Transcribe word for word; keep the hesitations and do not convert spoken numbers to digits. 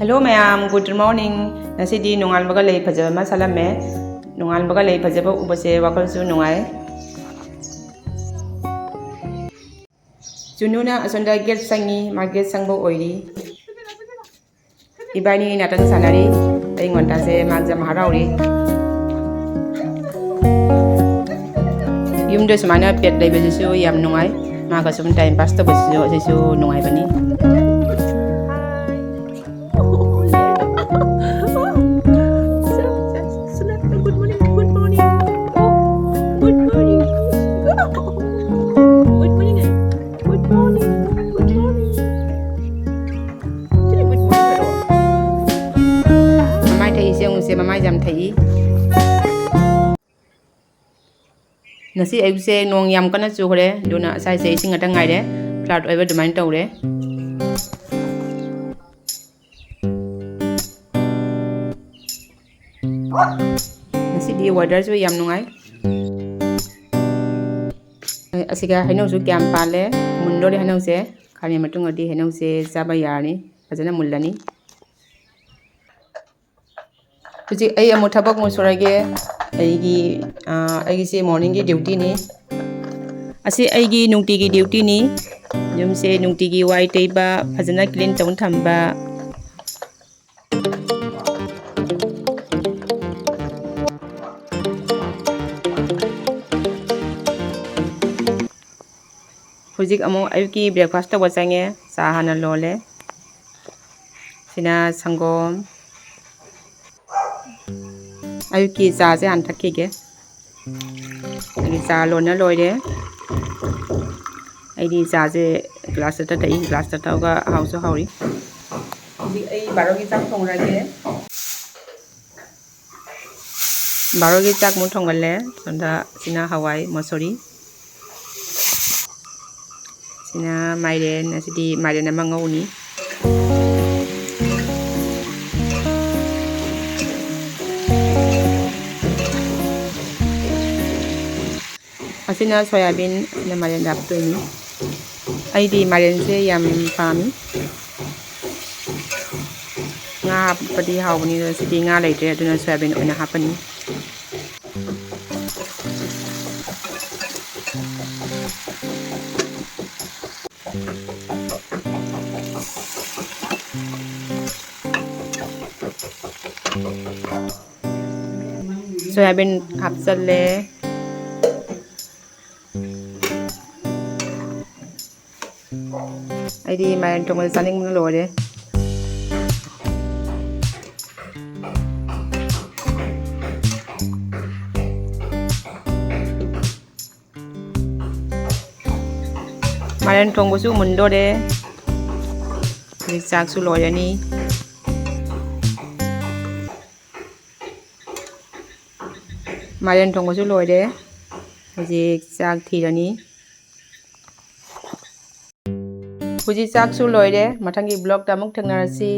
Hello ꯃꯌꯥꯝ, good morning. ꯉꯁꯤꯗꯤ ꯅꯣꯡꯉꯥꯟꯕꯒ ꯂꯩ ꯐꯖꯕ ꯑꯃ ꯁꯥꯠꯂꯝꯃꯦ꯫ ꯅꯣꯡꯉꯥꯟꯕꯒ ꯂꯩ ꯐꯖꯕ ꯎꯕꯁꯦ ꯋꯥꯈꯜꯁꯨ ꯅꯨꯡꯉꯥꯏ꯫ ꯆꯨꯅꯨꯅ ꯑꯁꯣꯝꯗ gate ꯁꯪꯉꯤ, ꯃꯥ gate ꯁꯪꯕ ꯑꯣꯏꯔꯤ꯫ ꯏꯕꯥꯅꯤ ꯅꯥꯇꯪ ꯁꯥꯟꯅꯔꯤ꯫ ꯑꯩ ꯉꯣꯟꯇꯥꯁꯦ ꯃꯥ ꯌꯥꯝ ꯍꯔꯥꯎꯔꯤ꯫ ꯌꯨꯝꯗ ꯁꯨꯃꯥꯏꯅ pet ꯂꯩꯕꯁꯤꯁꯨ ꯌꯥꯝ ꯅꯨꯡꯉꯥꯏ꯫ ꯃꯥꯒ ꯁꯨꯝ time pass ꯇꯧꯕꯁꯤꯁꯨ ꯑꯁꯤꯁꯨ ꯅꯨꯡꯉꯥꯏꯕꯅꯤ꯫ ꯃꯃꯥꯏ ꯊꯛꯏꯁꯦ ꯌꯦꯡꯉꯨꯁꯦ, ꯃꯃꯥꯏ ꯌꯥꯝ ꯊꯛꯏ꯫ ꯉꯁꯤ ꯑꯌꯨꯛꯁꯦ ꯅꯣꯡ ꯌꯥꯝ ꯀꯟꯅ ꯆꯨꯈ꯭ꯔꯦ, ꯑꯗꯨꯅ ꯉꯁꯥꯏꯁꯦ ꯏꯁꯤꯡ ꯉꯥꯛꯇ ꯉꯥꯏꯔꯦ, flood ꯑꯣꯏꯕ ꯑꯗꯨꯃꯥꯏꯅ ꯇꯧꯔꯦ꯫ ꯉꯁꯤꯗꯤ weatherꯁꯨ ꯌꯥꯝ ꯅꯨꯡꯉꯥꯏ꯫ ꯑꯁꯤꯒ ꯍꯩꯅꯧꯁꯨ ꯀꯌꯥꯝ ꯄꯥꯜꯂꯦ, ꯃꯨꯟꯗꯣꯔꯦ ꯍꯩꯅꯧꯁꯦ꯫ ꯈꯔ ꯃꯇꯨꯡꯗꯗꯤ ꯍꯩꯅꯧꯁꯦ ꯆꯥꯕ ꯌꯥꯔꯅꯤ, ꯐꯖꯅ ꯃꯨꯜꯂꯅꯤ꯫ ꯍꯧꯖꯤꯛ ꯑꯩ ꯑꯃꯨꯛ ꯊꯕꯛ ꯑꯃꯨꯛ ꯁꯨꯔꯒꯦ꯫ ꯑꯩꯒꯤ, ꯑ, ꯑꯩꯒꯤꯁꯦ morningꯒꯤ dutyꯅꯤ꯫ ꯑꯁꯤ ꯑꯩꯒꯤ ꯅꯨꯡꯇꯤꯒꯤ dutyꯅꯤ꯫ ꯌꯨꯝꯁꯦ ꯅꯨꯡꯇꯤꯒꯤ ꯋꯥꯏ ꯇꯩꯕ, ꯐꯖꯅ clean ꯇꯧꯅ ꯊꯝꯕ꯫ ꯍꯧꯖꯤꯛ ꯑꯃꯨꯛ ꯑꯌꯨꯛꯀꯤ breakfast ꯇꯧꯕ ꯆꯪꯉꯦ꯫ ꯆꯥ ꯍꯥꯟꯅ ꯂꯣꯜꯂꯦ꯫ ꯁꯤꯅ ꯁꯪꯒꯣꯝ꯫ ꯑꯌꯨꯛꯀꯤ ꯆꯥꯁꯦ ꯍꯥꯟꯅ ꯊꯛꯈꯤꯒꯦ꯫ ꯑꯩꯒꯤ ꯆꯥ ꯂꯣꯟꯅ ꯂꯣꯏꯔꯦ꯫ ꯑꯩꯗꯤ ꯆꯥꯁꯦ glassꯇ ꯊꯛꯏ, glassꯇ ꯊꯛꯑꯒ ꯍꯥꯎꯁꯨ ꯍꯥꯎꯔꯤ꯫ ꯍꯧꯖꯤꯛ ꯑꯩ ꯕꯥꯔꯣꯒꯤ ꯆꯥꯛ ꯊꯣꯡꯉꯨꯔꯒꯦ꯫ ꯕꯥꯔꯣꯒꯤ ꯆꯥꯛ ꯑꯃꯨꯛ ꯊꯣꯡꯒꯠꯂꯦ꯫ ꯁꯣꯝꯗ ꯁꯤꯅ ꯍꯋꯥꯏ ꯃꯁꯣꯔꯤ, ꯁꯤꯅ ꯃꯥꯏꯔꯦꯟ, ꯑꯁꯤꯗꯤ ꯃꯥꯏꯔꯦꯟ ꯑꯃ ꯉꯧꯅꯤ꯫ ꯑꯁꯤꯅ ꯁꯣꯌꯥꯕꯤꯟ, ꯑꯁꯤꯅ ꯃꯥꯏꯔꯦꯟ ꯍꯥꯞꯇꯣꯏꯅꯤ꯫ ꯑꯩꯗꯤ ꯃꯥꯏꯔꯦꯟꯁꯦ ꯌꯥꯝ ꯄꯥꯝꯃꯤ꯫ ꯉꯥ ꯍꯥꯞꯄꯗꯤ ꯍꯥꯎꯕꯅꯤ, ꯑꯗꯣ ꯁꯤꯗꯤ ꯉꯥ ꯂꯩꯇ꯭ꯔꯦ, ꯑꯗꯨꯅ ꯁꯣꯌꯥꯕꯤꯟ ꯑꯣꯏꯅ ꯍꯥꯞꯄꯅꯤ꯫ ꯁꯣꯌꯥꯕꯤꯟ ꯍꯥꯞꯆꯜꯂꯦ꯫ ꯑꯩꯗꯤ ꯃꯥꯏꯔꯦꯟ ꯊꯣꯡꯕꯁꯦ ꯆꯥꯅꯤꯡꯕꯅ ꯂꯣꯏꯔꯦ꯫ ꯃꯥꯏꯔꯦꯟ ꯊꯣꯡꯕꯁꯨ ꯃꯨꯟꯗꯣꯔꯦ꯫ ꯍꯧꯖꯤꯛ ꯆꯥꯛꯁꯨ ꯂꯣꯏꯔꯅꯤ꯫ ꯃꯥꯏꯔꯦꯟ ꯊꯣꯡꯕꯁꯨ ꯂꯣꯏꯔꯦ꯫ ꯍꯧꯖꯤꯛ ꯆꯥꯛ ꯊꯤꯔꯅꯤ꯫ ꯍꯧꯖꯤꯛ ꯆꯥꯛꯁꯨ ꯂꯣꯏꯔꯦ꯫ ꯃꯊꯪꯒꯤ vlogꯇ ꯑꯃꯨꯛ ꯊꯦꯡꯅꯔꯁꯤ꯫